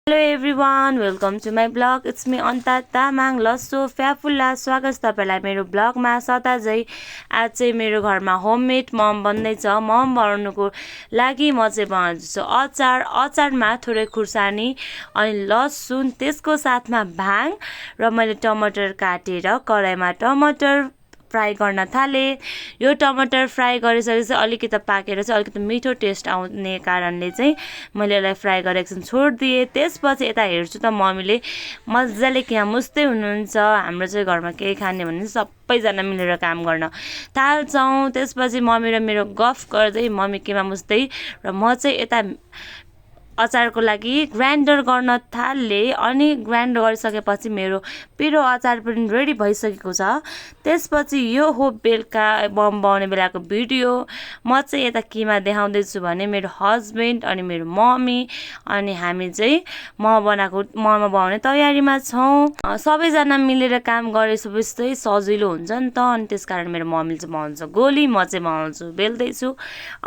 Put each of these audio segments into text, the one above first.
Hello everyone, welcome to my blog. It's me Anta Tamang Lasso Fyafulla. स्वागत छ तपाईलाई मेरो ब्लगमा। सताजै आज चाहिँ मेरो घरमा होममेड मम बन्दैछ। मम बनाउनुको लागि म चाहिँ बनाउँछु अचारमा थोरै खुर्सानी अनि लसुन, त्यसको साथमा भाङ र मैले टमाटर काटेर कराईमा टमाटर फ्राई गर्न थाले। यो टमाटर फ्राई गरिसकेपछि अलिकति पाकेर चाहिँ अलिकति मिठो टेस्ट आउने कारणले चाहिँ मैले यसलाई फ्राई गरेर एकछिन छोडिदिएँ। त्यसपछि यता हेर्छु त मम्मीले मजाले यहाँ मुस्दै हुनुहुन्छ। हाम्रो चाहिँ घरमा केही खाने भने सबैजना मिलेर काम गर्न थाल्छौँ। त्यसपछि मम्मी र मेरो गफ गर्दै मम्मी केमा मुस्दै र म चाहिँ यता अचारको लागि ग्राइन्डर गर्न थालेँ। अनि ग्राइन्डर गरिसकेपछि मेरो पिरो अचार पनि रेडी भइसकेको छ। त्यसपछि यो हो बेलुका मम बनाउने बेलाको भिडियो। म चाहिँ यता केमा देखाउँदैछु भने मेरो हस्बेन्ड अनि मेरो मम्मी अनि हामी चाहिँ मम बनाउने तयारीमा छौँ। सबैजना मिलेर काम गरेपछि चाहिँ सजिलो हुन्छ नि त। अनि त्यसकारण मेरो मम्मीले चाहिँ बनाउँछ गोली, म चाहिँ बनाउँछु बेल्दैछु।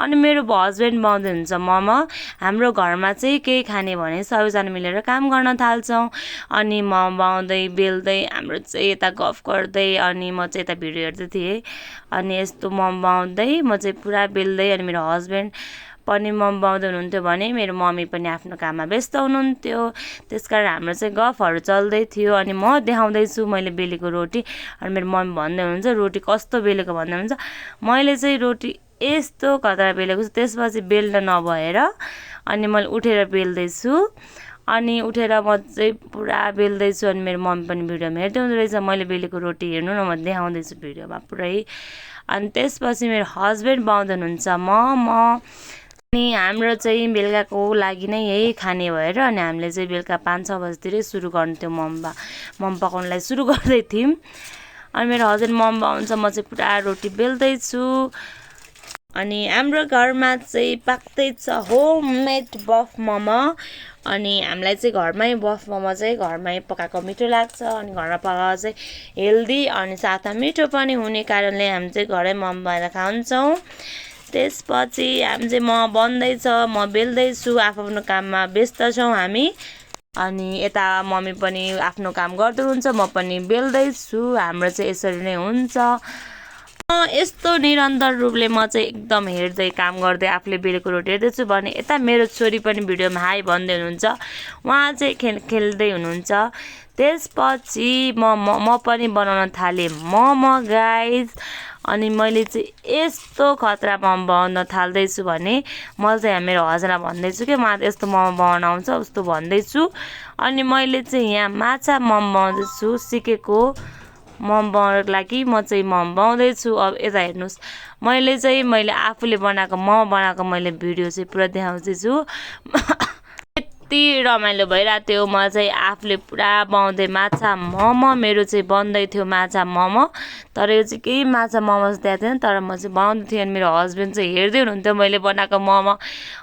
अनि मेरो हस्बेन्ड बनाउँदै हुन्छ मम। हाम्रो घरमा चाहिँ केही खाने भने सबैजना मिलेर काम गर्न थाल्छौँ। अनि म बनाउँदै बेल्दै हाम्रो चाहिँ यता गफ गर्दै अनि म चाहिँ यता भिडियो हेर्दै थिएँ। अनि यस्तो मम बनाउँदै म चाहिँ पुरा बेल्दै अनि मेरो हस्बेन्ड पनि मम बनाउँदै हुनुहुन्थ्यो भने मेरो मम्मी पनि आफ्नो काममा व्यस्त हुनुहुन्थ्यो। त्यसकारण हाम्रो चाहिँ गफहरू चल्दै थियो। अनि म देखाउँदैछु मैले बेलेको रोटी अनि मेरो मम्मी भन्दै हुनुहुन्छ रोटी कस्तो बेलेको भन्दै हुनुहुन्छ। मैले चाहिँ रोटी यस्तो कतरा बेलेको छु। त्यसपछि बेल्न नभएर अनि मैले उठेर बेल्दैछु। अनि उठेर म चाहिँ पुरा बेल्दैछु। अनि मेरो मम्मी पनि भिडियोमा हेर्दै हुँदो रहेछ मैले बेलेको रोटी हेर्नु न, म देखाउँदैछु भिडियोमा पुरै। अनि त्यसपछि मेरो हस्बेन्ड बनाउँदै हुनुहुन्छ मम। अनि हाम्रो चाहिँ बेलुकाको लागि नै यही खाने भएर अनि हामीले चाहिँ बेलुका 5-6 बजीतिरै सुरु गर्नु थियो मम पकाउनलाई सुरु गर्दै थियौँ। अनि मेरो हस्बेन्ड मम बनाउँछ, म चाहिँ पुरा रोटी बेल्दैछु। अनि हाम्रो घरमा चाहिँ पाक्दैछ होममेड बफ मम। अनि हामीलाई चाहिँ घरमै बफ मम चाहिँ घरमै पकाएको मिठो लाग्छ। अनि घरमा पकाएको चाहिँ हेल्दी अनि साथमा मिठो पनि हुने कारणले हामी चाहिँ घरै मम बनाएर खान्छौँ। त्यसपछि हामी चाहिँ म बन्दैछ, म बेल्दैछु, आफ्नो काममा व्यस्त छौँ हामी। अनि यता मम्मी पनि आफ्नो काम गर्दै हुन्छ, म पनि बेल्दैछु। हाम्रो चाहिँ यसरी नै हुन्छ। यस्तो निरन्तर रूपले म चाहिँ एकदम हेर्दै काम गर्दै आफूले बेलेको रोटी हेर्दैछु भने यता मेरो छोरी पनि भिडियोमा हाई भन्दै हुनुहुन्छ। उहाँ चाहिँ खेल्दै हुनुहुन्छ। त्यसपछि म पनि बनाउन थालेँ मम गाइज। अनि मैले चाहिँ यस्तो खतरा मम बनाउन थाल्दैछु भने म चाहिँ मेरो हस्बेन्डलाई भन्दैछु कि मलाई यस्तो मम बनाउन आउँछ उस्तो भन्दैछु। अनि मैले चाहिँ यहाँ माछा मम बनाउँदैछु सिकेको मम बनाउनको लागि म चाहिँ मम बनाउँदैछु। अब यता हेर्नुहोस् मैले आफूले बनाएको मम बनाएको मैले भिडियो चाहिँ पुरा देखाउँदैछु। यति रमाइलो भइरहेको थियो। म चाहिँ आफूले पुरा बनाउँदै माछा मम मेरो चाहिँ बन्दै थियो माछा मम। तर यो चाहिँ केही माछा मम जस्तो देखाएको थिएन, तर म चाहिँ बनाउँदै थिएँ। अनि मेरो हस्बेन्ड चाहिँ हेर्दै हुनुहुन्थ्यो मैले बनाएको मम।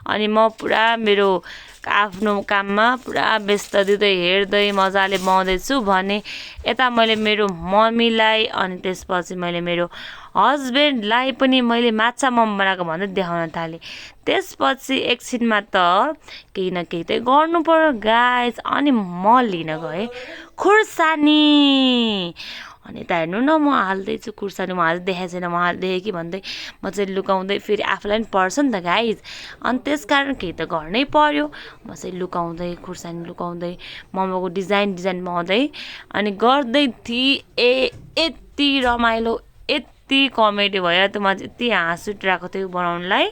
अनि म पुरा मेरो आफ्नो काममा पुरा व्यस्त दिँदै हेर्दै मजाले बनाउँदैछु भने यता मैले मेरो मम्मीलाई अनि त्यसपछि मैले मेरो हस्बेन्डलाई पनि मैले माछा मम बनाएको भन्दै देखाउन थालेँ। त्यसपछि एकछिनमा त केही न केही त गर्नु पर्यो गाइज। अनि म लिन गएँ खुर्सानी। अनि यता हेर्नु न म हाल्दैछु खुर्सानी। उहाँले देखाएको छैन, उहाँले देखेँ कि भन्दै म चाहिँ लुकाउँदै फेरि आफूलाई पनि पर्छ नि त गाइज। अनि त्यसकारण केही त गर्नै पर्यो। म चाहिँ लुकाउँदै खुर्सानी लुकाउँदै मोमोको डिजाइन बनाउँदै अनि गर्दै थिएँ। यति रमाइलो यति कमेडी भएर त्यो म यति हाँस उठिरहेको थियो बनाउनलाई।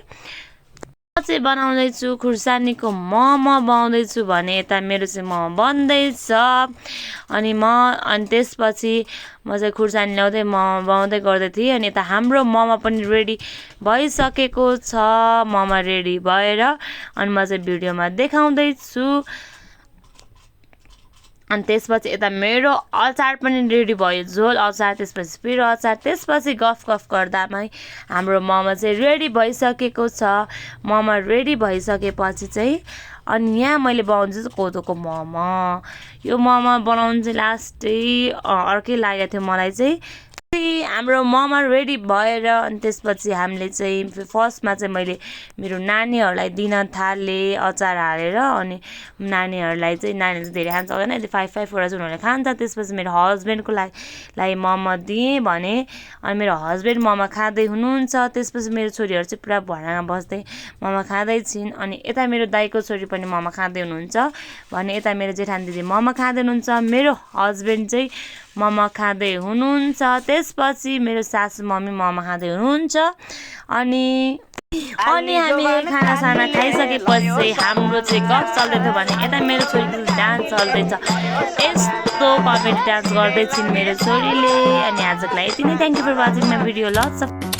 म चाहिँ बनाउँदैछु खुर्सानीको मम बनाउँदैछु भने यता मेरो चाहिँ मम बन्दैछ। अनि त्यसपछि म चाहिँ खुर्सानी ल्याउँदै मम बनाउँदै गर्दै थिएँ। अनि यता हाम्रो मम पनि रेडी भइसकेको छ। मम रेडी भएर अनि म चाहिँ भिडियोमा देखाउँदैछु। अनि त्यसपछि यता मेरो अचार पनि रेडी भयो, झोल अचार, त्यसपछि पिरो अचार। त्यसपछि गफ गर्दामै हाम्रो मम चाहिँ रेडी भइसकेको छ। मम रेडी भइसकेपछि चाहिँ अनि यहाँ मैले बनाउँछु कोदोको मम। यो मम बनाउनु चाहिँ लास्टै अर्कै लागेको थियो मलाई चाहिँ। हाम्रो मोमो रेडी भएर अनि त्यसपछि हामीले चाहिँ फर्स्टमा चाहिँ मैले मेरो नानीहरूलाई दिन थालेँ अचार हालेर अनि नानीहरूले चाहिँ धेरै खान सक्दैन यदि 5-5 वटा चाहिँ उनीहरूले खान्छ त्यसपछि मेरो हस्बेन्डको लागि मोमो दिएँ भने अनि मेरो हस्बेन्ड मोमो खाँदै हुनुहुन्छ त्यसपछि मेरो छोरीहरू चाहिँ पुरा भर्नामा बस्दै मोमो खाँदै छिन् अनि यता मेरो दाइको छोरी पनि मोमो खाँदै हुनुहुन्छ भने यता मेरो जेठानी दिदी मोमो खाँदै हुनुहुन्छ मेरो हस्बेन्ड चाहिँ मोमो खाँदै हुनुहुन्छ त्यसपछि मेरो सासू मम्मी मोमो खाँदै हुनुहुन्छ अनि हामीले खानासाना खाइसकेपछि हाम्रो चाहिँ गफ चल्दै थियो भने यता मेरो छोरीको डान्स चल्दैछ यस्तो कमेडी डान्स गर्दैछिन् मेरो छोरीले अनि आजको लागि यति नै thank you for watching my video lots of